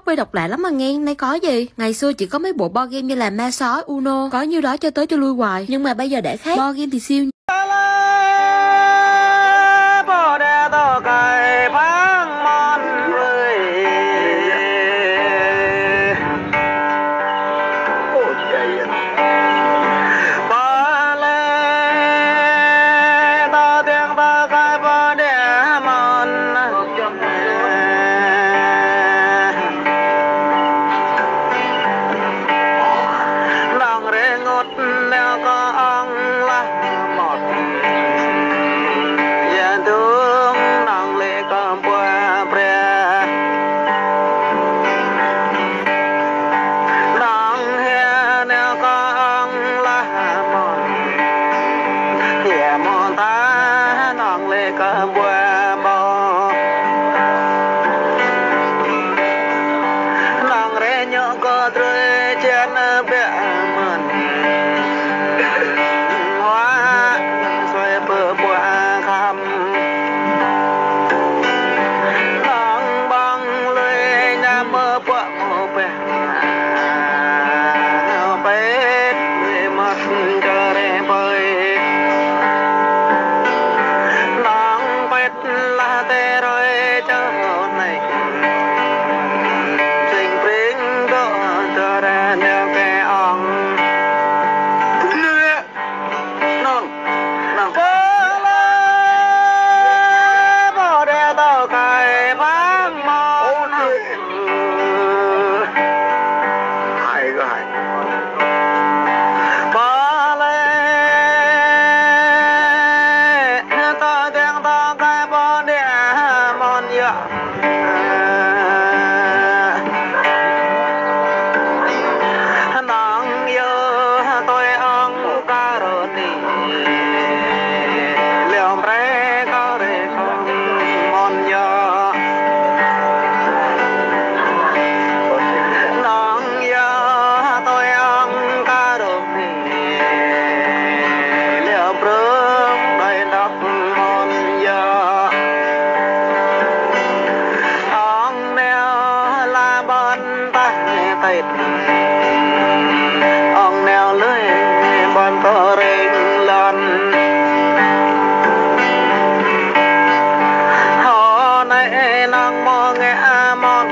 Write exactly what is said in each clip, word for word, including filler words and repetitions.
Ơi, độc lạ lắm mà nghe, nay có gì? Ngày xưa chỉ có mấy bộ board game như là ma sói, Uno, có nhiêu đó cho tới cho lui hoài. Nhưng mà bây giờ đã khác. Board game thì siêu. Nong rơngot nao kơ ong lah mơmŏt. Yă dong nong lĕ kơ ƀuă brĕ. Nong hia nao kơ ong lah mơmŏt. Hia mơta nong lĕ kơ ƀuă ƀô̆. Nong rơngot kơ drơi čen biă mơ̆n. Huă sui pơ ƀuă khăm. Nong ƀơ̆ng lui ñam mơ ƀuă mơ pĕ. Pĕ mă čơrĕ pơi. Nong pĕ lah tơrơi čơnai. Sing pring dŏ tơrơi nao kơ ong. Nong, nong. Pơ lĕ ƀô̆ đe tơ kai păng mơ̆n. Ôi, hay quá hay. Pơ lĕ tơ tiang tơ kai pơ đe mơ̆n yă. Nong yơ tui ong kơ rơni. Liơm brơi kơ rơni mơ̆n yă. Nong yơ tui ong kơ rơni. Liơm brơi đai đăp mơ̆n yă. Ong nao la ƀôn tah tĕt. Ong nao lui ƀôn tơring lăn. Hơ nai nong mơ̆ ngă mơ̆n.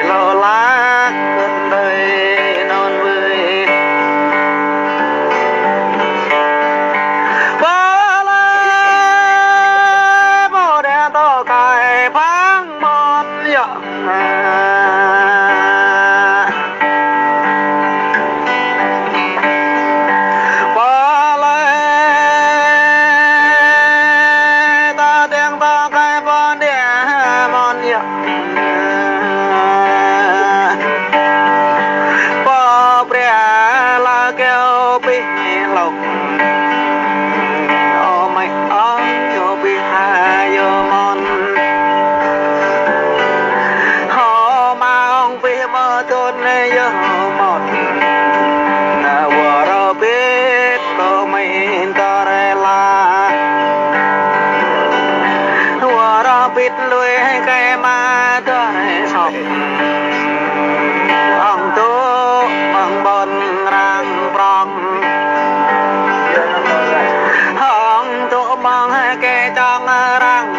Lơ lăk kơt đơi non bơi. Pơ lĕ ƀô̆ đe tơ kai păng mơ̆n yă. Pơ lĕ tơ tiang tơ kai pơ đe mơ̆n yă. Pơ brơi la keo pih lok. Ơ mơi ơi, yơ pih ha yơ mơ̆n. Hơ ma ong pih mơ̆ tŭn yơ mơ̆n. Na wơr bit kơ mơi tơrơi la. Wơr bit lui kơ ma tơrơi sŏk. Ong tŭ mơ̆ng ƀôn rang prong. Ong tŭ mơ̆ng kơ čong rang